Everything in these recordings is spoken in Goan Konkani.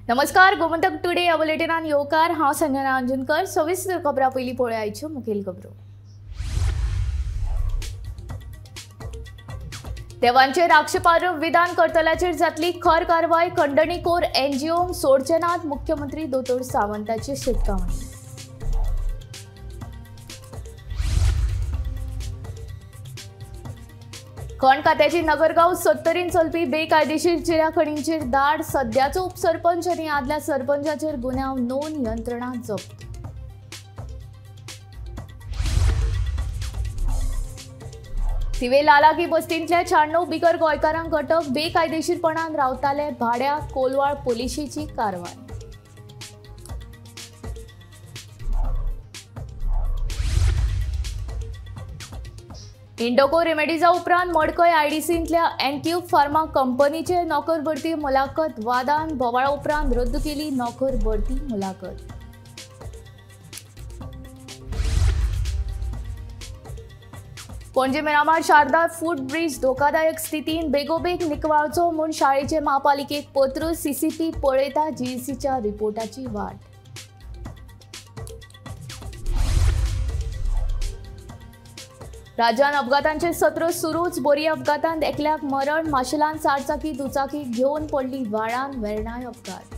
नमस्कार, गोमंतक टुडे ह्या बुलेटिनान येवकार. हांव संजना अंजनकर. सविस्तर खबरां पयलीं पळोवया आयच्यो मुखेल खबरो. देवांचेर आक्षेपार्ह विधान करतल्याचेर जातली खर कारवाय. खंडणीखोर एनजीओंक सोडचे नात, मुख्यमंत्री दोतोर सावंताची शिटकावणी. खण खात्याची नगरगांव सत्तरीन चलपी बेकायदेशीर चिऱ्या खणींचेर धाड. सद्याचो उपसरपंच आनी आदल्या सरपंचाचेर गुन्यांव नोंद, यंत्रणा जप्त. थिवे लालाकी बस्तींतल्या 96 बिगर गोंयकारांक अटक. बेकायदेशीरपणान रावताले भाड्या. कोलवाळ पोलिशेची कारवाय. इंडोको रेमेडीजा उपरांत मडकय आयडीसींतल्या एनक्यूब फार्मा कंपनीचे नोकर भरती मुलाखत वादान. बोवाळा उपरांत रद्द केली नोकर भरती मुलाखत. पणजे मिरामार शारदा फूट ब्रिज धोकादायक स्थितीन बेगोबेग निकवाळचो म्हूण शाळेचे म्हापालिकेक पत्र. सीसीपी पळयता जीईसीच्या रिपोर्टाची वाट. राज्यात अपघातांचे सत्र सुरूच. बोरी अपघातांत एकल्याक मरण. माशेलान चारचाकी दुचाकी घेवन पडली व्हाळान. वेर्णाय अपघात.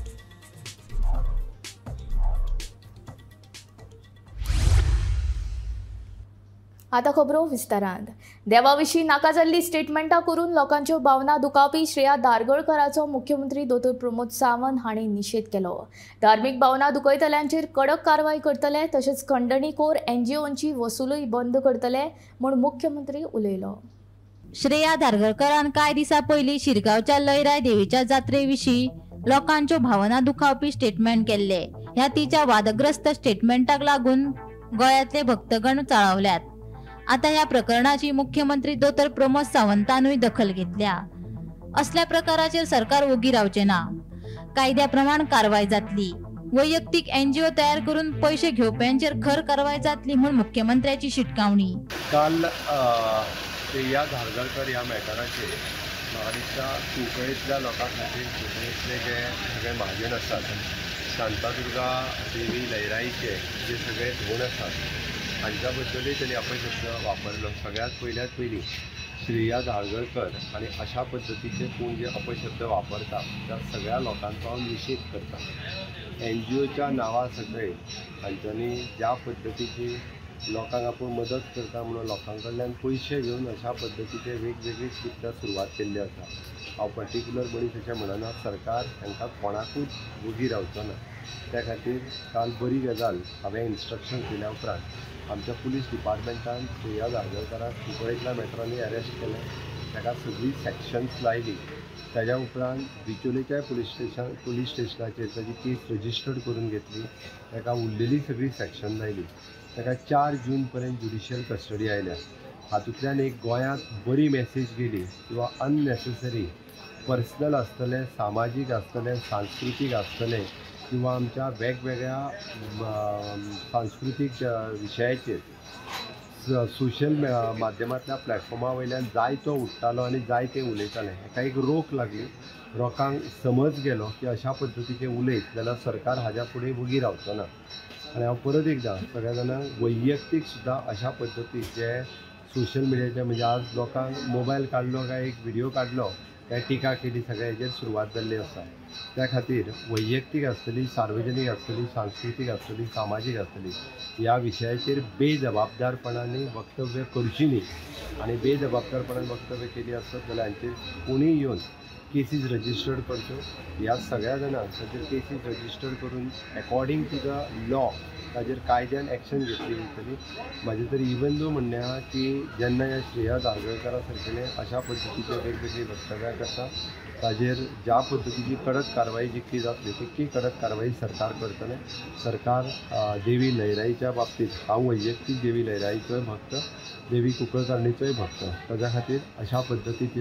आतां खबरो विस्तारान. देवा विशीं नाका जाल्ली स्टेटमेंटां करून लोकांच्यो भावना दुखावपी श्रेया धारगळकराचो मुख्यमंत्री दोतोर प्रमोद सावंत हांणी निशेध केलो. धार्मीक भावना दुखयतल्यांचेर कडक कारवाय करतले, तशेंच खंडणीखोर एनजीओंची वसुलूय बंद करतले म्हूण मुख्यमंत्री उलयलो. श्रेया धारगळकरान कांय दिसां पयलीं शिरगांवच्या लयराय देवीच्या जात्रे विशीं लोकांच्यो भावना दुखावपी स्टेटमेंट केल्ले. ह्या तिच्या वादग्रस्त स्टेटमेंटाक लागून गोंयांतले भक्तगण चाळवल्यात. आता ह्या प्रकरणाची मुख्यमंत्री दोतोर प्रमोद सावंतानूय दखल घेतल्या. असल्या प्रकाराचेर सरकार ओगी रावचे ना, कायद्या प्रमाण कारवाय जातली. वैयक्तीक एनजीओ तयार करून पैसे घेवप्यांचेर खर कारवाय जातली म्हूण मुख्यमंत्र्याची शिटकावणी. काल श्रेया धारगळकर ह्या मॅटराचेर म्हाका दिसता कुंकळेंतल्या लोकां खातीर, कुंकळेंतले जे सगळे महाजन आसात, शांतादुर्गा देवी लयराईचे जे सगळे धोंड आसात, हांच्या बद्दलूय तेणी अपशब्द वापरलो. सगळ्यांत पयल्यात पयलीं श्रेया धारगळकर आनी अशा पद्दतीचे कोण जे अपशब्द वापरता त्या सगळ्या लोकांचो हांव निशेध करता. एन जी ओच्या नांवा सकयल हांच्यांनी ज्या पद्दतीची लोकांक आपूण मदत करता म्हणून लोकां कडल्यान पयशे घेवन अशा पद्दतीचे वेगवेगळी कृत्यां सुरवात केल्ली आसा. हांव पर्टिक्युलर मनीस अशें म्हणना, सरकार हांकां कोणाकूच वोगी रावचो ना. त्या खातीर काल बरी गजाल हांवें इन्स्ट्रक्शन दिल्या उपरांत आमच्या पुलीस डिपार्टमेंटान श्रेया धारगळकराक कुंकळेंतल्या मॅटरांनी अरेस्ट केलें. ताका सगळीं सॅक्शन्स लायली. ताज्या उपरांत बिचोलेच्याय पुलीस स्टेशनाचेर ताजी केस रजिस्टर्ड करून घेतली. ताका उरलेली सगळीं सॅक्शन लायली. ताका 4 जून पर्यंत ज्युडिशियल कस्टडी आयल्या. हातूंतल्यान एक गोंयांत बरी मॅसेज गेली किंवा अननेसेसरी पर्सनल आसतलें, सामाजीक आसतलें, सांस्कृतीक आसतलें किंवा आमच्या वेगवेगळ्या सांस्कृतीक विशयाचेर सोशल माध्यमांतल्या प्लॅटफॉर्मा वयल्यान जायतो उठ्ठालो आनी जायते उलयताले. हेका एक रोक लागली. लोकांक समज गेलो की अशा पद्दतीचें उलयत जाल्यार सरकार हाज्या फुडें वगी रावचो ना. आनी हांव परत एकदां सगळ्या जाणांक वैयक्तीक सुद्दां अशा पद्दतीचे सोशल मिडियाचे, म्हणजे आज लोकांक मोबायल काडलो काय एक व्हिडियो काडलो काय टिका केली, सगळ्या हेजेर सुरवात जाल्ली आसा. त्या खातीर वैयक्तीक आसतली, सार्वजनीक आसतली, सांस्कृतीक आसतली, सामाजीक आसतली, ह्या विशयाचेर बेजबाबदारपणान वक्तव्य करची न्ही. आनी बेजबाबदारपणान वक्तव्य केली आसत जाल्यार हांचेर कोणूय येवन केसीस रजिस्टर्ड करच्यो. ह्या सगळ्या जाणांक ताचेर केसीस रजिस्टर्ड करून एकोर्डिंग टू the law ताजेर कायद्यान एक्शन घेतली वयतली. म्हाजें तर इवन दो म्हणणें आहा की जेन्ना ह्या श्रेया धारगळकरा सारकेले अशा पद्दतीचे वेगवेगळी वक्तव्यां करता ताजेर ज्या पद्दतीची कडक कारवाय जितकी जातली तितकी कडक कारवाय सरकार करतलें. सरकार देवी लयराईच्या बाबतींत, हांव वैयक्तीक देवी लयराईचोय भक्त, देवी कुंकळकारणीचोय भक्त, ताज्या खातीर अशा पद्दतीत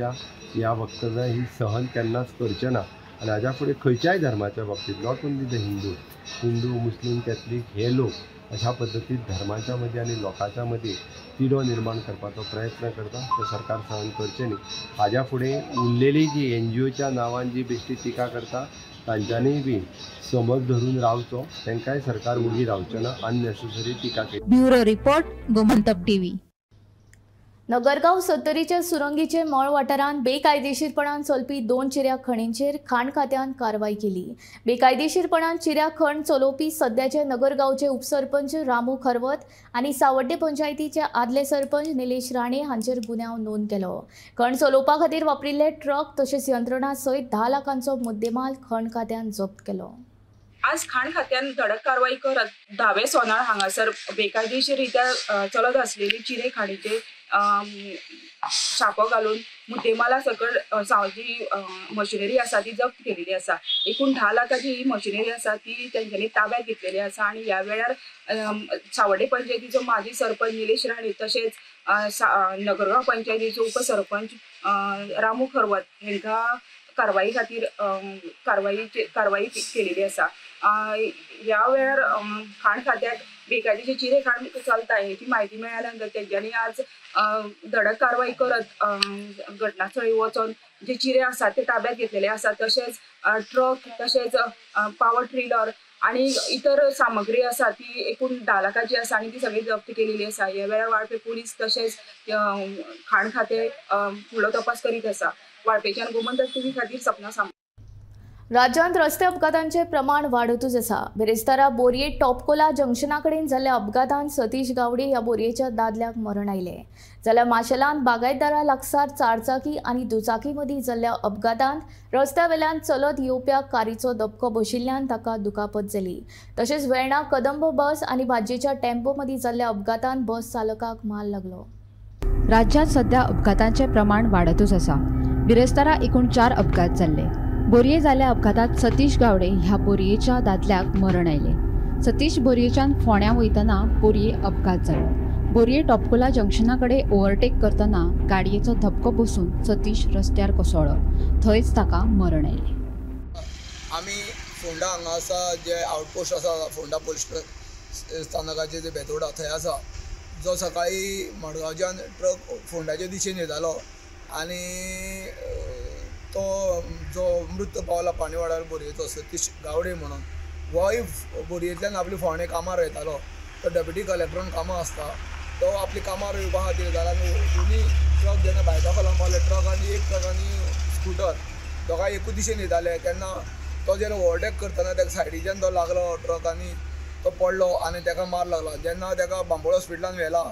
ह्या वक्तव्यां ही सहन केन्नाच करचें ना. आनी हाज्या फुडें खंयच्याय धर्माच्या बाबतींत, not only the Hindu, Hindu, Muslim, Catholic हे लोक अशा पद्दतीत धर्माच्या मदीं आनी लोकांच्या मदीं तिडो निर्माण करपाचो प्रयत्न करता तो सरकार सहन करचें न्ही. हाज्या फुडें उरलेली जी एन जी ओच्या नांवान जी बेश्टी टिका करता तांच्यांनीय बी समज धरून रावचो, तांकांय सरकार वगी रावचें ना, अननेसेसरी टिका केली. Bureau report, Gomantak TV. Nagargao सत्तरीच्या सुरंगीचे मळ वाठारांत बेकायदेशीरपणान चलपी 2 चिऱ्या खणींचेर खाण खात्यान कारवाय केली. बेकायदेशीरपणान चिऱ्या खण चलोवपी सद्याचे नगरगांवचे उपसरपंच रामू खरवत आनी सावड्डे पंचायतीचे आदले सरपंच निलेश राणे हांचेर गुन्यांव नोंद केलो. खण चलोवपा खातीर वापरिल्ले ट्रक तशेंच यंत्रणा सयत 10 लाखांचो मुद्देमाल खण खात्यान जप्त केलो. आज खाण खात्यान धडक कारवाई करत धावे सोनाळ हांगासर बेकायदेशीर रित्या चलत असलेली चिरे खाणीचे छापो घालून मुद्देमाला सकट जी मशिनरी आसा ती जप्त केलेली आसा. एकूण 10 लाखाची ही मशिनरी आसा ती तेंच्यांनी ताब्यात घेतलेली आसा. आनी ह्या वेळार सावड्डे पंचायतीचो माजी सरपंच निलेश राणे तशेंच नगरगांव पंचायतीचो उपसरपंच रामू खरवत हेंकां कारवाई खातीर कारवाई केलेली आसा. ह्या वेळार खाण खात्याक बेकायदेशीर चिरे खाण चलता हेची म्हायती मेळ्ळ्या नंतर तेंच्यांनी आज धडक कारवाई करत घटनास्थळी वचोन जे चिरे आसात ते ताब्यात घेतलेले आसात. तशेंच ट्रक तशेंच पावर ट्रिलर आनी इतर सामग्री आसा ती एकूण 10 लाखाची आसा आनी ती सगळी जप्त केलेली आसा. ह्या वेळार वाळपे पुलीस तशेंच खाण खातें फुडलो तपास करीत आसा. वाळपेच्यान गोमंतक टीव्ही खातीर सपना सामंत. राज्यांत रस्ते अपघातांचे प्रमाण वाडतूच आसा. बिरेस्तारा बोरये टॉपकोला जंक्शना कडेन जाल्ल्या अपघातांत सतीश गावडे ह्या बोरयेच्या दादल्याक मरण आयलें. जाल्यार माशेलांत बागायतदारा लागसार चारचाकी आनी दुचाकी मदीं जाल्ल्या अपघातांत रस्त्या वेल्यान चलत येवप्या कारीचो धपको बशिल्ल्यान ताका दुखापत जाली. तशेंच वेर्णा कदंब बस आनी भाजयेच्या टेम्पो मदीं जाल्ल्या अपघातांत बस चालकाक मार लागलो. राज्यांत सध्या अपघातांचे प्रमाण वाडतूच आसा. बिरेस्तारा एकूण 4 अपघात जाल्ले. बोरये जाल्ल्या अपघातात सतीश गावडे ह्या बोरयेच्या दादल्याक मरण आयलें. सतीश बोरयेच्यान फोंड्या वयतना बोरये अपघात जालो. बोरये टॉपकोला जंक्शना कडेन ओव्हरटेक करतना गाडयेचो धपको बसून सतीश रस्त्यार कोसळ्ळो. थंयच ताका मरण आयलें. आमी फोंडा हांगा आसा, जे आउटपोस्ट आसा फोंडा पोलीस स्थानकाचे जे बेतोडा थंय आसा, जो सकाळी मडगांवच्यान ट्रक फोंड्याचे दिशेन येतालो आनी तो जो मृत पावला पाणीवाड्यार बोरयेचो सतीश गावडे म्हणून, होय बोरयेंतल्यान आपली फोंडे कामार येतालो. तो डेप्युटी कलेक्टरान कामां आसता, तो आपली कामार येवपा खातीर येतालो आनी दोनी ट्रक जेन्ना बायका पावले, ट्रक आनी एक ट्रक आनी स्कुटर दोगांय एकूच दिशेन येताले तेन्ना तो जेन्ना ओवरटेक करतना ताका सायडीच्यान तो लागलो ट्रक आनी तो पडलो आनी ताका मार लागला. जेन्ना ताका बांबोळे हॉस्पिटलान व्हेला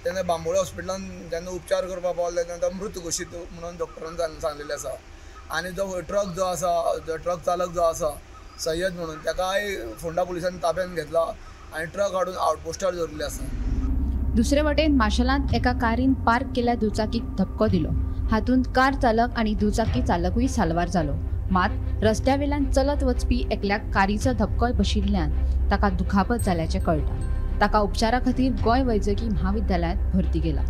तेन्ना बांबोळे हॉस्पिटलान जेन्ना उपचार करपाक पावले तेन्ना तो मृत घोशीत म्हणून डॉक्टरान सांगलेलें आसा. आनी जो ट्रक जो आसा, जो ट्रक चालक जो आसा सय्यद म्हणून, ताकाय फोंडा पुलिसांनी ताब्यात घेतला आनी ट्रक हाडून आउटपोस्टार दवरिल्ले आसा. दुसरे वटेन माशेलांत एका कारीन पार्क केल्ल्या दुचाकीक धपको दिलो. हातूंत कार चालक आनी दुचाकी चालकूय साल्वार जालो. मात रस्त्या वेल्यान चलत वचपी एकल्याक कारीचो धपको बशिल्ल्यान ताका दुखापत जाल्याचें कळटा. ताका उपचारा खातीर गोंय वैजकी म्हाविद्यालयांत भरती केला.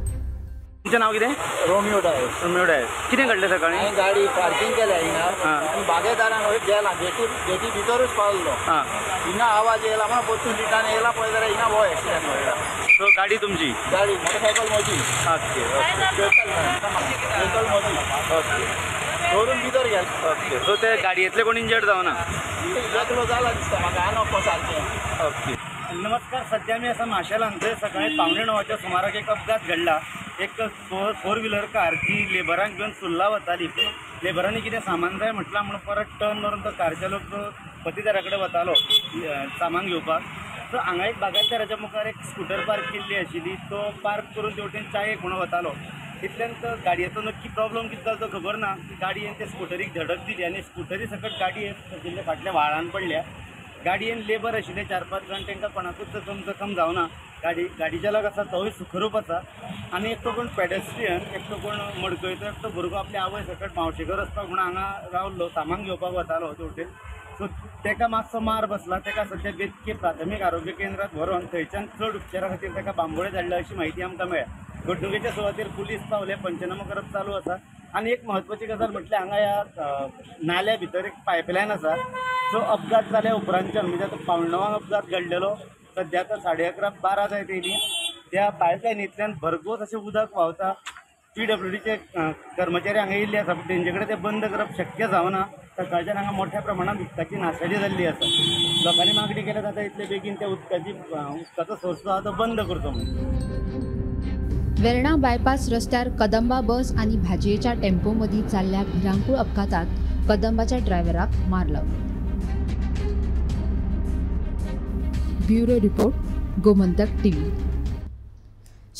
तुमचें नांव कितें? रोमियो डायस. रोमियो डायस. कितें घडलें सकाळीं? हांवें गाडी पार्किंग केल्या हिंगा आनी बागेदारान वयर गेला, गेटी भितरूच पावलो. हिंगा आवाज येयला म्हणून परतून रिटर्न येयला, पळय जाल्यार हिंगा हो एक्सिडंट घडला. सो गाडी तुमची? गाडी मोटरसायकल म्हजी. ओके. व्हेकल म्हजी. ओके. दवरून भितर गेला. ओके. सो ते गाडयेंतले कोण इंजर्ड जावना? एकलो जाला दिसता म्हाका, आनी सारकें. ओके. नमस्कार. सद्या आमी आसा माशेलांत. थंय सकाळीं 8:45 सुमाराक एक अपघात घडला. एक फोर व्हिलर कार जी लेबरांक घेवन सुर्ला वताली, पूण लेबरांनी कितें सामान जाय म्हटलां म्हणून परत टर्न मारून तो कार चालक पतिदारा कडेन वतालो सामान घेवपाक. सो हांगा एक बागायतदाराच्या मुखार एक स्कुटर पार्क केल्ली आशिल्ली, तो पार्क करून तेवटेन चायेक म्हणून वतालो. तितल्यान तो गाडयेचो नक्की प्रॉब्लम कितें जालो तो खबर ना. गाडयेन ते स्कुटरीक धडक दिली आनी स्कुटरी सकट गाडये फाटल्या व्हाळान पडल्या. गाडयेन लेबर आशिल्ले 4-5 जाण, तांकां कोणाकूच जखम जावना. गाडी चालक आसा तोवूय सुखरूप आसा आनी एकटो कोण पेडेस्ट्रियन, एकटो कोण मडकयचो एकटो भुरगो आपल्या आवय सकट मावशेगर वचपाक म्हणून हांगा रावल्लो, सामान घेवपाक वतालो तेवटेन. सो ताका मातसो मार बसला. ताका सद्या बेतके प्राथमीक आरोग्य केंद्रात व्हरोन थंयच्यान चड उपचारा खातीर ताका बांबोळे धाडला अशी म्हायती आमकां मेळ्ळ्या. घडणुकेच्या सुवातेर पुलीस पावले, पंचनामो करप चालू आसा. आनी एक म्हत्वाची गजाल म्हटल्यार हांगा ह्या नाल्या भितर एक पायपलायन आसा. सो अपघात जाल्या उपरांतच्यान म्हणजे आतां 8:45 अपघात घडलेलो, सद्या आतां 11:30-12 जायत येयली. त्या पायपलायनींतल्यान भरघोस अशें उदक व्हांवता. PWDचे कर्मचारी हांगा येयल्ले आसा, पूण तेंचे कडेन तें बंद करप शक्य जावना. सकाळच्यान हांगा मोठ्या प्रमाणात उदकाची नाशाडी जाल्ली आसा. लोकांनी मागणी केल्या जाता इतले बेगीन त्या उदकाचो सोर्स आसा तो बंद करचो म्हणून. वेर्णा बायपास रस्त्यार कदंबा बस आनी भाजयेच्या टेम्पो मदीं जाल्ल्या भिरांकूळ अपघातात कदंबाच्या ड्रायव्हराक मारलो. Bureau report, Gomantak TV.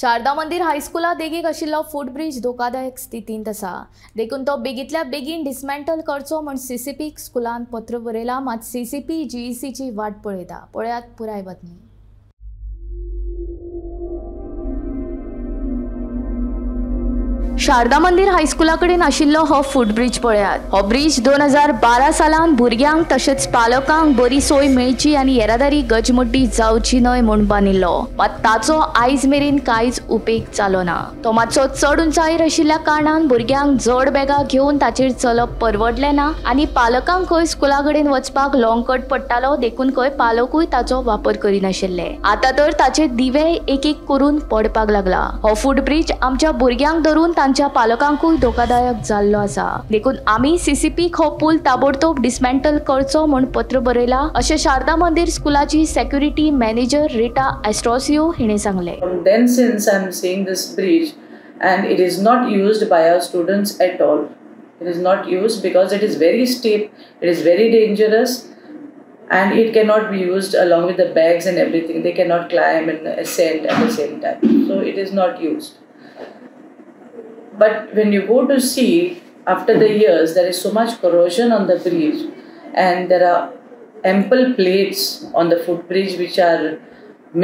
Sharada Mandir हायस्कुला देगेक आशिल्लो फुटब्रिज धोकादायक स्थितींत आसा, देखून तो बेगींतल्या बेगीन डिसमेंटल करचो म्हूण सीसीपीक स्कुलान पत्र बरयलां. मात सीसीपी जीईसीची वाट पळयता. पळयात पुराय बातमी. शारदा मंदिर हायस्कुला कडेन आशिल्लो हो फुटब्रिज पळयात. हो ब्रिज 2012 सालान भुरग्यांक तशेंच पालकांक बरी सोय मेळची आनी येरादारी गजमड्डी जावची न्हय म्हूण बांदिल्लो. मात ताचो आयज मेरेन कांयच उपेग जालो ना. तो मातसो चड उंचायेर आशिल्ल्या कारणान भुरग्यांक जड बॅगां घेवन ताचेर चलप परवडलें ना आनी पालकांकय स्कुला कडेन वचपाक लॉंग कट पडटालो, देखून खंय पालकूय ताचो वापर करिनाशिल्ले. आतां तर ताचे दिवे एक एक करून पडपाक लागला. हो फुटब्रिज आमच्या भुरग्यांक धरून तांच्या पालकांकूय धोकादायक जाल्लो आसा, देखून आमी सीसीपीक हो पूल ताबडतोब डिसमेंटल करचो म्हूण पत्र बरयला, अशें शारदा मंदिर स्कुलाची सेक्युरिटी मॅनेजर रिटा एस्ट्रोसियो हिणें सांगलें. Then since I am seeing this bridge and it is not used by our students at all. It is not used because it is very steep, it is very dangerous and it cannot be used along with the bags and everything. They cannot climb and ascend at the same time. So it is not used. But when you go to see, after the years, there is so much corrosion on the bridge and there are ample plates on the footbridge which are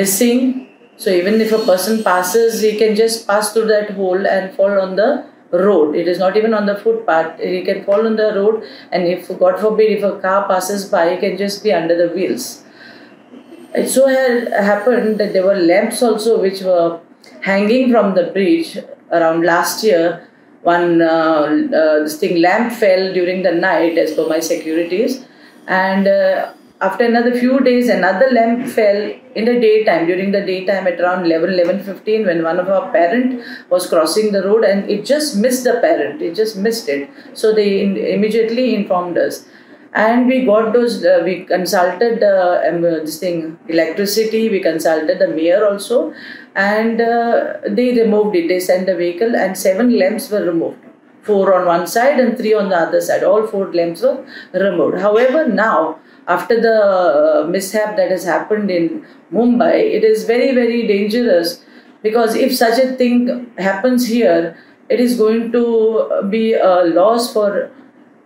missing. So even if a person passes, he can just pass through that hole and fall on the road. It is not even on the footpath. He can fall on the road, and if, God forbid, if a car passes by, he can just be under the wheels. It so had happened that there were lamps also which were hanging from the bridge. Around last year, one this thing lamp fell during the night as per my securities, and after another few days another lamp fell in the daytime, during the daytime at around 11:15, when one of our parent was crossing the road and it just missed the parent, it just missed it. So they immediately informed us and we got those, we consulted this thing electricity, we consulted the mayor also, and they removed it. They sent a vehicle and 7 lamps were removed, 4 on one side and 3 on the other side. All 4 lamps were removed. However, now after the mishap that has happened in Mumbai, it is very, very dangerous, because if such a thing happens here, it is going to be a loss for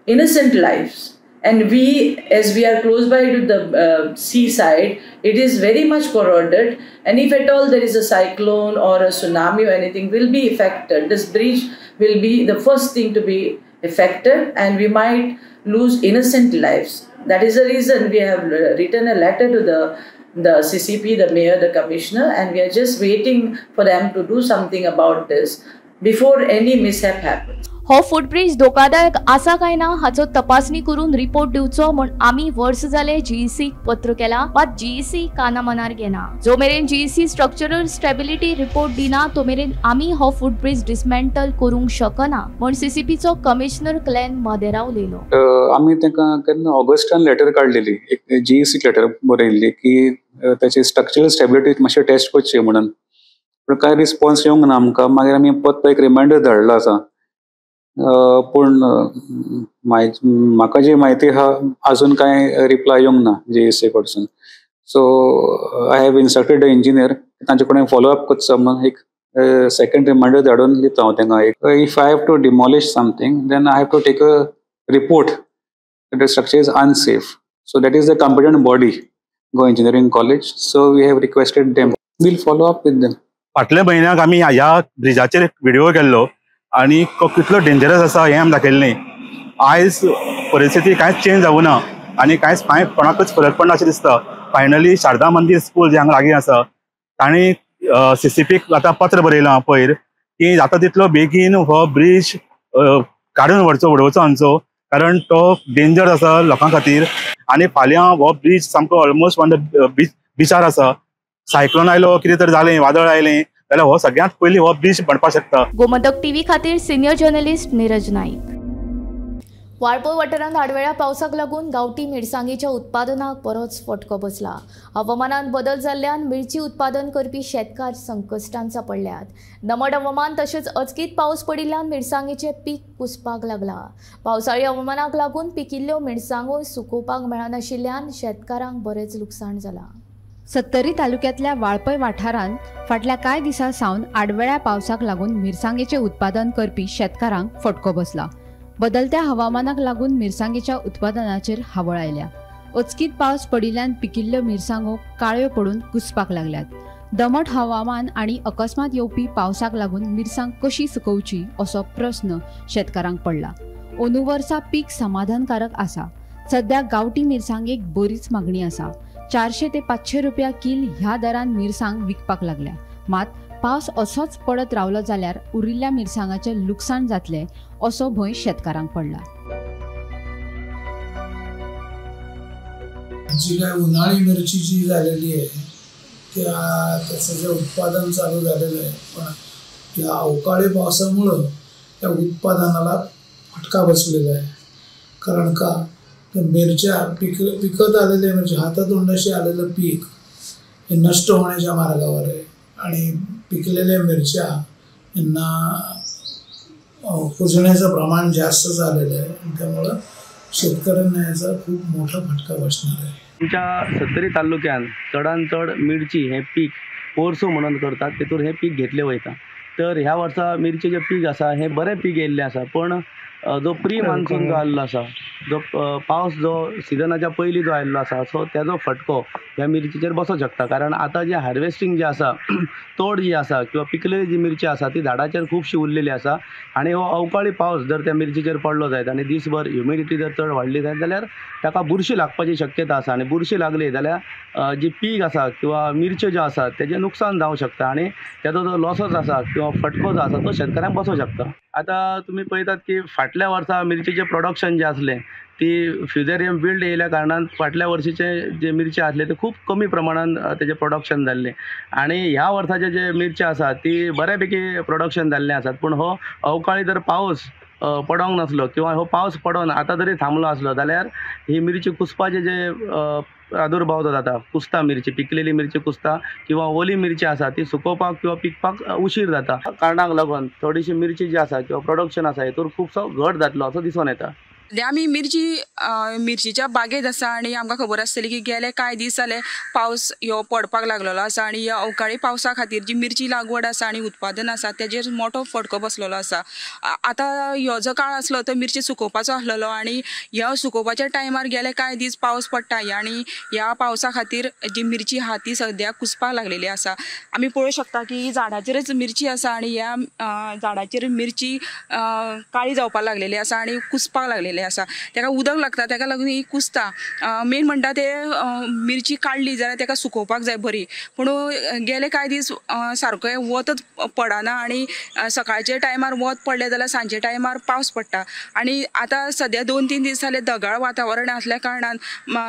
innocent lives. And we, as we are close by to the seaside, it is very much corroded. And if at all there is a cyclone or a tsunami or anything, will be affected. This bridge will be the first thing to be affected, and we might lose innocent lives. That is the reason we have written a letter to the CCP, the mayor, the commissioner, and we are just waiting for them to do something about this before any mishap happens. हो फुटब्रिज धोकादायक आसा काय ना हाचो तपासणी करून रिपोर्ट दिवचो म्हूण आमी वर्स जाले जीईसीक पत्र केला, मात जीईसी काना मनार घेना. जो मेरेन जीईसी स्ट्रक्चरल स्टेबिलिटी रिपोर्ट दिना तो मेरेन आमी हो फुटब्रिज डिसमेंटल करूंक शकना म्हूण सीसीपीचो कमिशनर क्लॅन मदेरा उलयलो. आमी तांकां केन्ना ऑगस्टान लेटर काडलेली, एक जीईसीक लेटर बरयल्ली की ताची स्ट्रक्चरल स्टेबिलिटी मातशें टेस्ट करची म्हणून, पूण कांय रिस्पॉन्स येवंक ना आमकां. मागीर आमी परत एक रिमायंडर धाडलो आसा, पूण म्हाका जी म्हायती आहा अजून कांय रिप्लाय येवंक ना जीईसी कडसून. So I have instructed the engineer तांचे कडेन फॉलो अप करचो म्हणून एक सेकंड रिमायंडर धाडून दिता हांव तांकां. If I have to demolish something then I have to take a report that the structure is unsafe. So that is the competent body, Goa engineering college. So we have requested them, we'll follow up with them. फाटल्या म्हयन्याक आमी ह्या ब्रिजाचेर एक व्हिडिओ केल्लो आनी कितलो डेंजरस आसा हें आमी दाखयल्लें. आयज परिस्थिती कांयच चेंज जावूं ना आनी कांयच कांय कोणाकूच फरक पडना अशें दिसता. फायनली शारदा मंदीर स्कूल जें हांगा लागीं आसा तांणी सीसीपीक आतां पत्र बरयलां पयर की जाता तितलो बेगीन हो ब्रिज काडून व्हरचो, उडोवचो हांचो, कारण तो डेंजर आसा लोकां खातीर. आनी फाल्यां हो ब्रिज सामको ऑलमोस्ट ऑन the बिचार आसा. सायक्लोन आयलो, कितें तर जालें, वादळ आयलें जाल्यार हो सगळ्यांत पयलीं हो ब्रिज बनपाक शकता. गोमंतक टीव्ही खातीर सिनियर जर्नलिस्ट नीरज नाईक. वाळपय वाठारांत आडवेळ्या पावसाक लागून गांवठी मिरसांगेच्या उत्पादनाक बरोच फटको बसला. हवामानात बदल जाल्ल्यान मिरची उत्पादन करपी शेतकार संकश्टांत सांपडल्यात. दमट हवामान तशेंच अचकीत पावस पडिल्ल्यान मिरसांगेचें पीक कुसपाक लागला. पावसाळी हवामानाक लागून पिकिल्ल्यो मिरसांगो सुकोवपाक मेळनाशिल्ल्यान शेतकारांक बरेंच लुकसाण जालां. सत्तरी तालुक्यांतल्या वाळपय वाठारांत फाटल्या कांय दिसां सावन आडवेळ्या पावसाक लागून मिरसांगेचें उत्पादन करपी शेतकारांक फटको बसला. बदलत्या हवामानाक लागून मिरसांगेच्या उत्पादनाचेर हावळ आयल्या. अचकीत पावस पडिल्ल्यान पिकिल्ल्यो मिरसांगो काळ्यो पडून कुसपाक लागल्यात. दमट हवामान आनी अकस्मात येवपी पावसाक लागून मिरसांग कशी सुकोवची असो प्रस्न शेतकारांक पडला. अंदू वर्सा पीक समाधानकारक आसा. सध्या गांवठी मिरसांगेक बरीच मागणी आसा. 400 ते 500 रुपया कील ह्या दरान मिरसांग विकपाक लागल्या. मात पावस असोच पडत रावलो जाल्यार उरिल्ल्या मिरसांगाचें लुकसाण जातलें असो भंय शेतकारांक पडला. जी काय उन्हाळी मिरची जी झालेली आहे त्या त्याचं जे उत्पादन चालू झालेलं आहे, पण या अवकाळी पावसामुळं त्या उत्पादनाला फटका बसलेला आहे. कारण का तर मिरच्या पिकत आलेल्या म्हणजे हातातोंडाशी आलेलं पीक हे नष्ट होण्याच्या मार्गावर आहे आणि पिकलेल्या मिरच्या यांना कुजण्याचं प्रमाण जास्त झालेलं आहे, त्यामुळं शेतकऱ्यांना याचा खूप मोठा फटका बसणार आहे. आमच्या सत्तरी तालुक्यान चडान चड मिरची हें पीक पोरसो म्हणून करतात, तेतूर हें पीक घेतलें वयता. तर ह्या वर्सा मिरचेचें पीक आसा हें बरें पीक येयल्लें आसा, पण जो प्री मान्सून जो आयल्लो आसा, जो पावस जो सिजनाच्या पयलीं जो आयल्लो आसा, सो तेजो फटको ह्या मिरचीचेर बसोंक शकता. कारण आतां जें हार्वेस्टींग जें आसा, तोड जी आसा किंवा पिकलेली जी मिरची आसा ती झाडाचेर खुबशी उरलेली आसा आनी हो अवकाळी पावस जर त्या मिरचीचेर पडलो जायत आनी दीसभर ह्युमिडिटी जर चड वाडली जायत जाल्यार ताका बुरशी लागपाची शक्यता आसा आनी बुरशी लागली जाल्यार जी पीक आसा किंवा मिरच्यो ज्यो आसा तेजें नुकसान जावंक शकता आनी तेजो जो लॉसच आसा किंवा फटको जो आसा तो शेतकऱ्यांक बसोंक शकता. आतां तुमी पळयतात की फाटल्या वर्सा मिरचीचें प्रोडक्शन जें आसलें ती फ्युजेरियम विल्ड येयल्या कारणान फाटल्या वर्सीचे जे मिरची आसले ते खूब कमी प्रमाणान तेजें प्रोडक्शन जाल्लें आनी ह्या वर्साचे जे मिरची आसा ती बऱ्या पैकी प्रोडक्शन जाल्लें आसात. पूण हो अवकाळी जर पावस पडोंक नासलो किंवा हो पावस पडोन आतां जरी थांबलो आसलो जाल्यार ही मिरची कुसपाचे जे प्रादुर्भाव जो जाता, कुसता मिरची, पिकलेली मिरची कुसता किंवा ओली मिरची आसा ती सुकोवपाक किंवा पिकपाक उशीर जाता. कारणाक लागून थोडीशी मिरची जी आसा किंवा प्रोडक्शन आसा हेतूर खुबसो घट जातलो असो दिसून येता. सद्या आमी मिरचीच्या बागेत आसा आनी आमकां खबर आसतली की गेले कांय दीस जाले पावस ह्यो पडपाक लागलेलो आसा आनी ह्या अवकाळी पावसा खातीर जी मिरची लागवड आसा आनी उत्पादन आसा तेजेर मोठो फटको बसलेलो आसा. आतां ह्यो जो काळ आसलो तो मिरची सुकोवपाचो आसलेलो आनी ह्या सुकोवपाच्या टायमार गेले कांय दीस पावस पडटा आनी ह्या पावसा खातीर जी मिरची आहा ती सद्या कुसपाक लागलेली आसा. आमी पळोवंक शकता की झाडाचेरच मिरची आसा आनी ह्या झाडाचेर मिरची काळी जावपाक लागलेली आसा आनी कुसपाक लागलेली आसा. तेका उदक लागता, तेका लागून ही कुसता. मेन म्हणटा ते मिरची काडली जाल्यार तेका सुकोवपाक जाय बरी, पूण गेले कांय दीस सारकें वतच पडना आनी सकाळच्या टायमार वत पडलें जाल्यार सांजच्या टायमार पावस पडटा आनी आतां सद्या 2-3 दीस जाले ढगाळ वातावरण आसल्या कारणान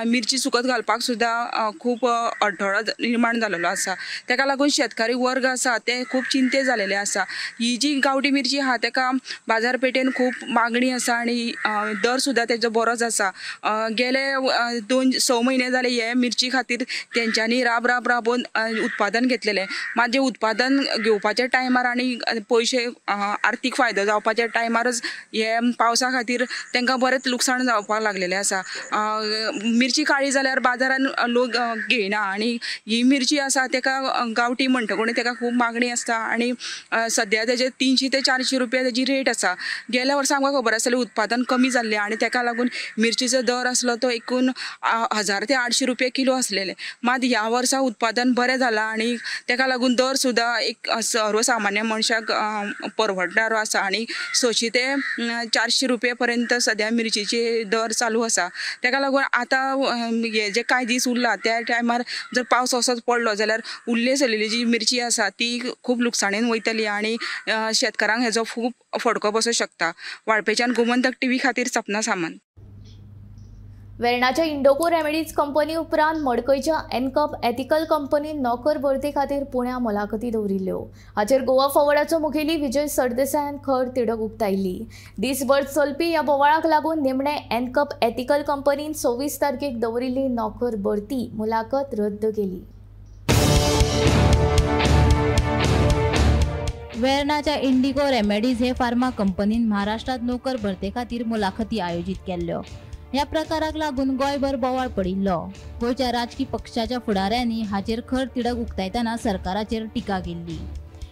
मिरची सुकत घालपाक सुद्दां खूब अडथळो निर्माण जालेलो आसा. तेका लागून शेतकारी वर्ग आसा ते खूब चिंते जालेले आसा. ही जी गांवठी मिरची आहा तेका बाजारपेठेन खूब मागणी आसा आनी दर सुद्दां तेजो बरोच आसा. गेले 2-6 म्हयने जाले हे मिरची खातीर तेंच्यांनी राब राब राबोवन उत्पादन घेतलेलें. मात जें उत्पादन घेवपाच्या टायमार आनी पयशे आर्थीक फायदो जावपाच्या टायमारच हे पावसा खातीर तेंकां बरेंच लुकसाण जावपाक लागलेलें आसा. मिरची काळी जाल्यार बाजारान लोक घेयना आनी ही मिरची आसा तेका गांवठी म्हणटकूच तेका खूब मागणी आसता आनी सद्या तेजे 300 ते 400 रुपया तेजी रेट आसा. गेल्या वर्सा आमकां खबर आसलें उत्पादन कमी जाल्लें आनी तेका लागून मिरचीचो दर आसलो तो एकूण 1000 ते 800 रुपया किलो आसलेले. मात ह्या वर्सा उत्पादन बरें जालां आनी तेका लागून दर सुद्दां एक सर्वसामान्य मनशाक परवडणारो आसा आनी 600 ते 400 रुपया पर्यंत सद्या मिरचीचे दर चालू आसा. तेका लागून आतां हे जे कांय दीस उरला त्या टायमार जर पावस असोच पडलो जाल्यार उरले सरलेली जी मिरची आसा ती खूब लुकसाणेन वयतली आनी शेतकारांक हेजो खूब फटको बसूंक शकता. वाळपेच्यान गोमंतक टीव्ही खातीर सपना सामंत. वेर्णाच्या इंडोको रेमेडीज कंपनी उपरांत मडकयच्या एनकप एथिकल कंपनीन नोकर भरती खातीर पुण्या मुलाखती दवरिल्ल्यो. हाचेर गोवा फॉवर्डाचो मुखेली विजय सरदेसायान खर तिडक उक्तायली. दीसभर चलपी ह्या बोवाळाक लागून निमणे एनकप एथिकल कंपनीन 26 तारखेक दवरिल्ली नोकर भरती मुलाखत रद्द केली. वेर्णाच्या इंडिगो रेमेडीज हे फार्मा कंपनीन महाराष्ट्रात नोकर भरते खातीर मुलाखती आयोजीत केल्ल्यो. ह्या प्रकाराक लागून गोंयभर बोवाळ पडिल्लो. गोंयच्या राजकी पक्षाच्या फुडाऱ्यांनी हाचेर खर तिडक उक्तायतना सरकाराचेर टिका केल्ली.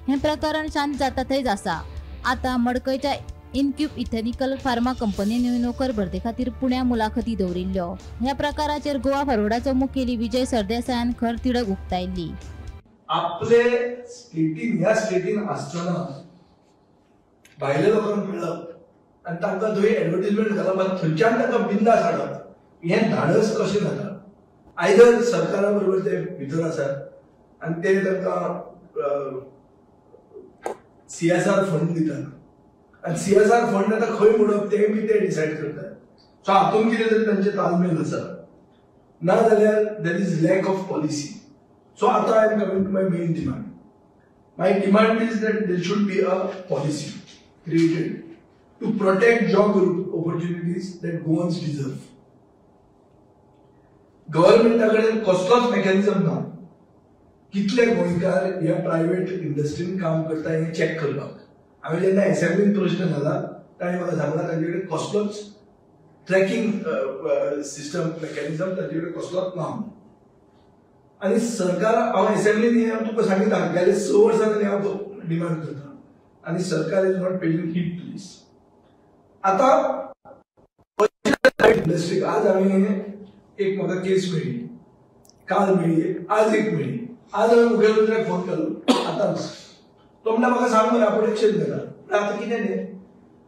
हें प्रकरण शांत जाता थंयच आसा. आतां मडकयच्या इनक्यूब इथेनिकल फार्मा कंपनीन नोकर भरते खातीर पुण्या मुलाखती दवरिल्ल्यो. ह्या प्रकाराचेर गोवा फॉरवर्डाचो मुखेली विजय सरदेसायान खर तिडक उक्तायल्ली. आपले स्टेटीन ह्या स्टेटीन आसतना भायल्या लोकांक मेळप आनी तांकां थंय एडवर्टीजमेंट घालप आनी थंयच्यान तांकां बिंदास हाडप हें धाडस कशें जाता? आयदर सरकारा बरोबर ते भितर आसात आनी ते तांकां CSR fund दितात आनी CSR fund आतां खंय म्हणप तें बी ते डिसायड करतात. सो हातूंत कितें तरी तांचें तालमेल आसा, ना जाल्यार there is lack of policy. So आतां I am coming to my main demand. My demand is that there should be a policy created to protect job opportunities that Goans deserve. गव्हर्नमेंटा कडेन कसलोच मेकॅनिझम ना कितले गोंयकार ह्या प्रायव्हेट इंडस्ट्रीन काम करता हें चॅक करपाक. हांवें जेन्ना एसेंब्लीन प्रश्न घाला ताणें म्हाका सांगला तांचे कडेन कसलोच ट्रॅकिंग सिस्टम मेकॅनिझम तांचे कडेन कसलोच ना. आनी सरकार हांव एसेंब्लीन हें तुका सांगिता गेले 6 वर्सां जालीं हांव डिमांड करता आनी सरकार is not paying heed to this. आतां इंडस्ट्रीक आज हांवें एक म्हाका केस मेळ्ळी, काल मेळ्ळी, आज एक मेळ्ळी. आज हांवें मुखेलमंत्र्याक फोन केलो आतांच. तो म्हणटा म्हाका सांग मरे आपूण एक्शन घेता. आतां कितें तें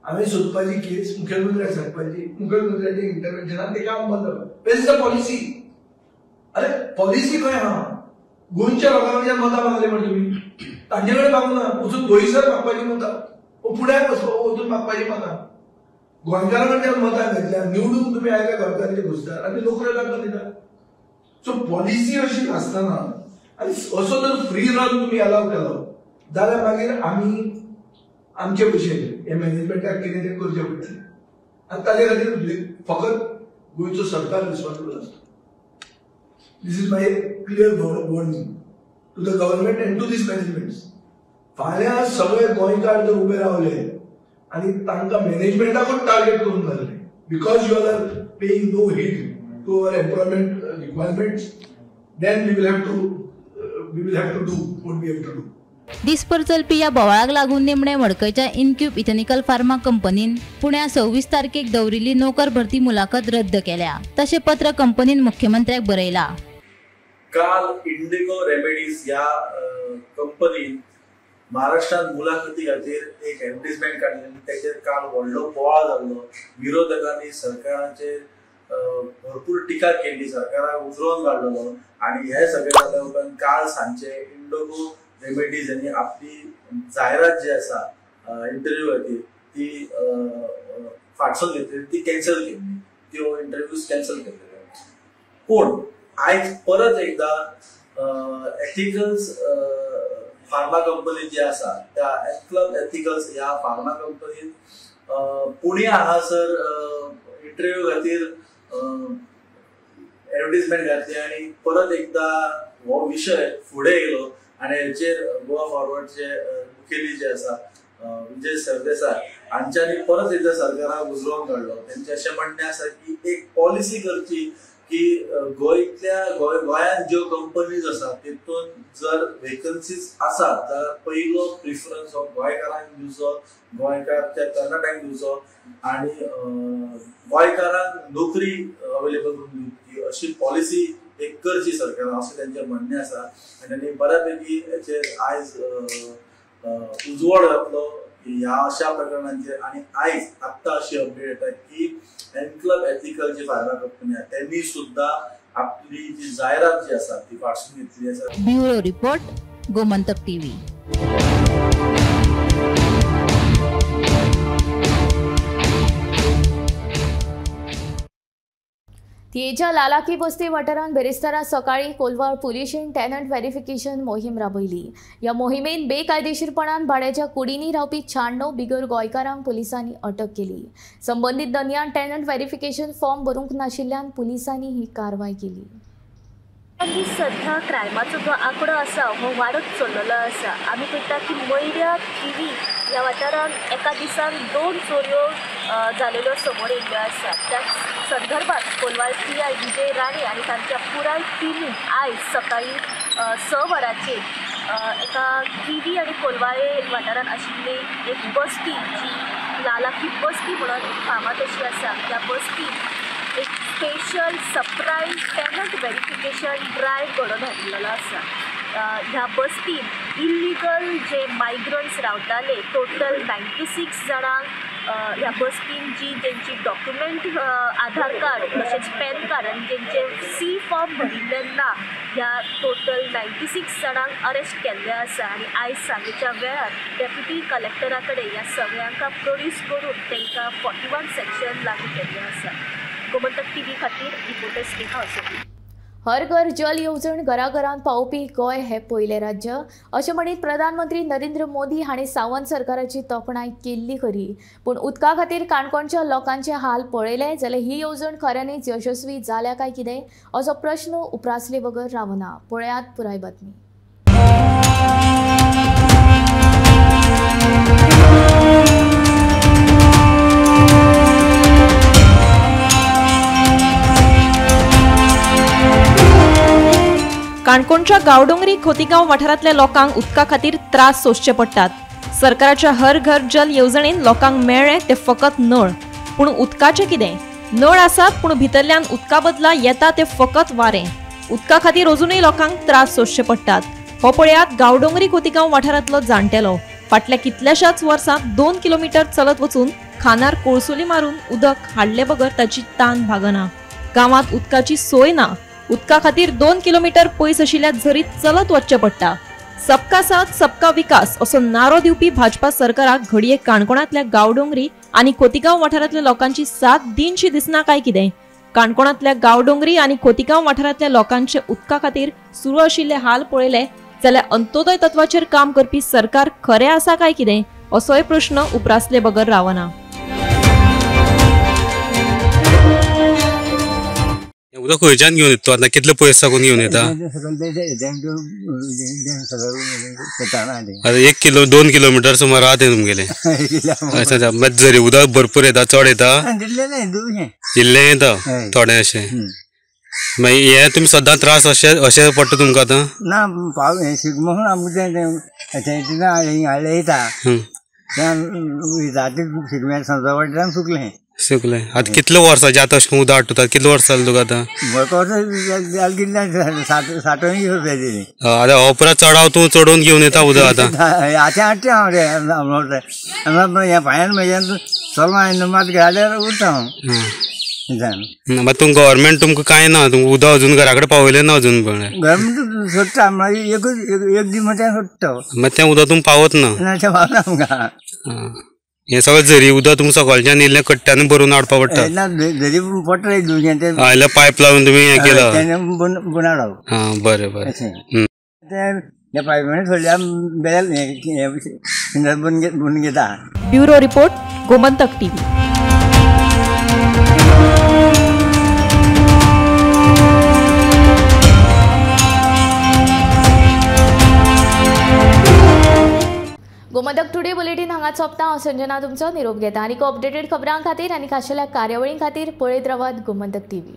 हांवें सोदपाची केस मुखेलमंत्र्याक सांगपाची, मुखेलमंत्र्याच्या इंटरवेन्शनान तें काम बंद जालें. Where is the policy? अरे पॉलिसी खंय आहा? गोंयच्या लोकां कडच्यान मतां मागले म्हण तुमी तांचे कडेन मागूं ना, वचून बोईसर मागपाची मतां, पुण्याक वचून मागपाची मतां. गोंयकारां कडच्यान मतां घेतल्या, निवडून तुमी आयले गोंयकारांचे घुसदार आनी नोकऱ्यो तांकां दिता. सो पॉलिसी अशी नासतना आनी असो जर फ्री रन तुमी अलाव केलो जाल्यार मागीर आमी आमचे भशेन हे मॅनेजमेंटाक कितें तें करचें पडटलें आनी ताजे खातीर फकत गोंयचो सरकार रिस्पॉन्सिबल आसता. This is my clear warning to the government and to this management. फाल्यां सगळे गोंयकार जर उबे रावले आनी तांकां मॅनेजमेंटाकूच टार्गेट करूंक लागले because you are paying no heed to our employment requirements, then we will have to do what we have to do. दिसभर चलपी ह्या बोवाळाक लागून निमणे मडकयच्या इनक्यूब इथेनिकल फार्मा कंपनीन पुण्या 26 तारखेक दवरिल्ली नोकर भरती मुलाखत रद्द केल्या. तशें पत्र कंपनीन मुख्यमंत्र्याक बरयला. काल इंडिगो रेमेडीज ह्या कंपनीन महाराष्ट्रात मुलाखती खातीर एक एडवर्टीजमेंट काडली आनी तेचेर काल व्हडलो बोवाळ जाल्लो. विरोधकांनी सरकाराचेर भरपूर टिका केल्ली, सरकाराक उजरोवन काडलेलो आनी हे सगळें जाल्या उपरांत काल सांजचे इंडिगो रेमेडीज हांणी आपली जायरात जी आसा इंटरव्यू खातीर ती फाटसून घेतली, ती कॅन्सल केली, त्यो इंटरव्यूज कॅन्सल केल्ले. पूण आयज परत एकदा एथिकल्स फार्मा कंपनी जी आसा त्या एनक्लब एथिकल्स ह्या फार्मा कंपनीन पुणे हांगासर इंटरव्यू खातीर एडवर्टीजमेंट घातली आनी परत एकदा हो विशय फुडें येयलो आनी हेचेर गोवा फॉरवर्डचे मुखेली जे आसा विजय सरदेसाय हांच्यांनी परत एकदा सरकाराक उजरोवन काडलो. तेंचें अशें म्हणणें आसा की एक पॉलिसी करची की गोंयतल्या गोंयांत ज्यो कंपनीज आसा तितून जर वेकन्सीज आसात जाल्यार पयलो प्रिफरन्स हो गोंयकारांक दिवचो, गोंयकार त्या तरणाट्यांक दिवचो आनी गोंयकारांक नोकरी अवेलेबल करून दिवची अशी पॉलिसी एक करची सरकारान अशें तेंचें म्हणणें आसा. आनी तांणी बऱ्या पैकी हेचेर आयज उजवाड घातलो ह्या अशा प्रकरणांचेर. आनी आयज आत्तां अशी अपडेट येता की एनक्लब एथिकल जी फार्मा कंपनी आसा त्यांनी सुद्धा आपली जी जायरात जी आसा ती फाटसून घेतली आसा. Bureau report, Gomantak TV. थियेच्या लालाकी बस्ती वाठारांत बिरेस्तारा सकाळीं कोलवाळ पुलिशेन टेनंट व्हेरिफिकेशन मोहीम राबयली. ह्या मोहिमेन बेकायदेशीरपणान भाड्याच्या कुडींनी रावपी 96 बिगर गोंयकारांक पुलिसांनी अटक केली. संबंदीत दनयान टेनंट व्हेरिफिकेशन फॉर्म भरूंक नाशिल्ल्यान पुलिसांनी ही कारवाय केली. सध्या क्रायमाचो जो आंकडो आसा हो वाडत चल्लेलो आसा. आमी पळयता की मयऱ्या थिवी ह्या वाठारांत एका दिसान 2 चोरयो जालेल्यो समोर येयल्ल्यो आसा. त्या संदर्भात कोलवाळ PI Vijay Rane आनी तांच्या पुराय टिमीन आयज सकाळीं 6 वरांचेर एका थिवी आनी कोलवाळे वाठारांत आशिल्ली एक बस्ती जी लालाकी बस्ती म्हणून एक फामाद अशी आसा, त्या बस्तीन एक special surprise tenant verification drive घडोवन हाडिल्लो आसा. ह्या बस्तीन इल्लिगल जे मायग्रंट्स रावताले टोटल 96 जाणांक ह्या बस्तीन जी जेंची डॉक्युमेंट आधार कार्ड तशेंच पॅन कार्ड आनी जेंचे सी फॉर्म भरिल्ले ना ह्या टोटल 96 जाणांक अरेस्ट केल्ले आसा. आनी आयज सांजेच्या वेळार डेप्युटी कलेक्टरा कडेन ह्या सगळ्यांक प्रोड्यूस करून तांकां 41 सेक्शन लागू केल्लें आसा. गोमंतक टीव्ही खातीर रिपोर्टर स्नेहा असोली. हर घर जल येवजण घराघरांत पावोवपी गोंय हें पयलें राज्य अशें म्हणीत प्रधानमंत्री नरेंद्र मोदी हांणी सावंत सरकाराची तोखणाय केल्ली खरी, पूण उदका खातीर काणकोणच्या लोकांचे हाल पळयले जाल्यार ही येवजण खऱ्यांनीच यशस्वी जाल्या काय कितें असो प्रश्न उप्रासले बगर रावना. पळयात पुराय बातमी. काणकोणच्या गांवडोंगरी खोतीगांव वाठारांतल्या लोकांक उदका खातीर त्रास सोंसचे पडटात. सरकाराच्या हर घर जल येवजणेन लोकांक मेळ्ळें ते फकत नळ, पूण उदकाचें कितें? नळ आसात पूण भितरल्यान उदका बदला येता ते फकत वारें. उदका खातीर अजुनूय लोकांक त्रास सोंसचे पडटात. हो पळयात गांवडोंगरी खोतीगांव वाठारांतलो जाणटेलो फाटल्या कितल्याशाच वर्सांत 2 किलोमिटर चलत वचून खानार कोळसुली मारून उदक हाडले बगर ताची तान भागना. गांवांत उदकाची सोय ना. उदका खातीर 2 किलोमिटर पयस आशिल्ल्या झरीत चलत वचचें पडटा. सबका साथ सबका विकास असो नारो दिवपी भाजपा सरकाराक घडये काणकोणांतल्या गांवडोंगरी आनी खोतीगांव वाठारांतल्या लोकांची साथ दिनशी दिसना काय कितें? काणकोणांतल्या गांवडोंगरी आनी खोतीगांव वाठारांतल्या लोकांचे उदका खातीर सुरू आशिल्ले हाल पळयले जाल्यार अंत्योदय तत्वाचेर काम करपी सरकार खरें आसा काय कितें असोय प्रश्न उप्रासले बगर रावना. उदक खंयच्यान घेवन येता आतां? कितले पयस साकून घेवन येता? आतां 1 किलो 2 किलोमिटर सुमार आहा तें तुमगेलें. अच्छा अच्छा, मागीर जरी उदक भरपूर येता, चड येता, इल्लें येता थोडें अशें. मागीर हें तुमी सदां त्रास अशें अशें पडटा तुमकां आतां? ना, शिगमो आमकां तें येता शिगम्याक सुकलें सुकलें. आतां कितले वर्सां आतां अशें उदक हाडटा? कितले वर्सां जालें तुका आतां? आतां हो पुरा चडाव तूं चडोवन घेवन येता उदक आतां? आतां हाडटा हांव रे, ह्या पांयान म्हज्यान चलोन मात घाल्यार उरता हांव. मागीर तुमकां गव्हर्मेंट तुमकां कांय ना, तुमकां उदक अजून घरा कडेन पावयलें ना अजून? गव्हर्मेंट सोडटा, मागीर एकूच एक दीस म्हणल्यार सोडटा, मागीर तें उदक तुमकां पावत ना? तें पावना आमकां. हें सगळें झरी उदक तुमकां सकलच्यान इल्लें कट्ट्यान भरून हाडपा पडटा? झरी पडटा इल्लें पायप लावन तुमी हें केलां? आं, बरें बरें. तें पायपान सोडल्यार बेल भरून घेता. Bureau report, Gomantak TV. Gomantak today bulletin हांगा सोंपता. हांव संजना तुमचो निरोप घेता. आनी अपडेटेड खबरां खातीर आनी खाशेल्या कार्यावळीं खातीर पळयत रावात गोमंतक टीव्ही.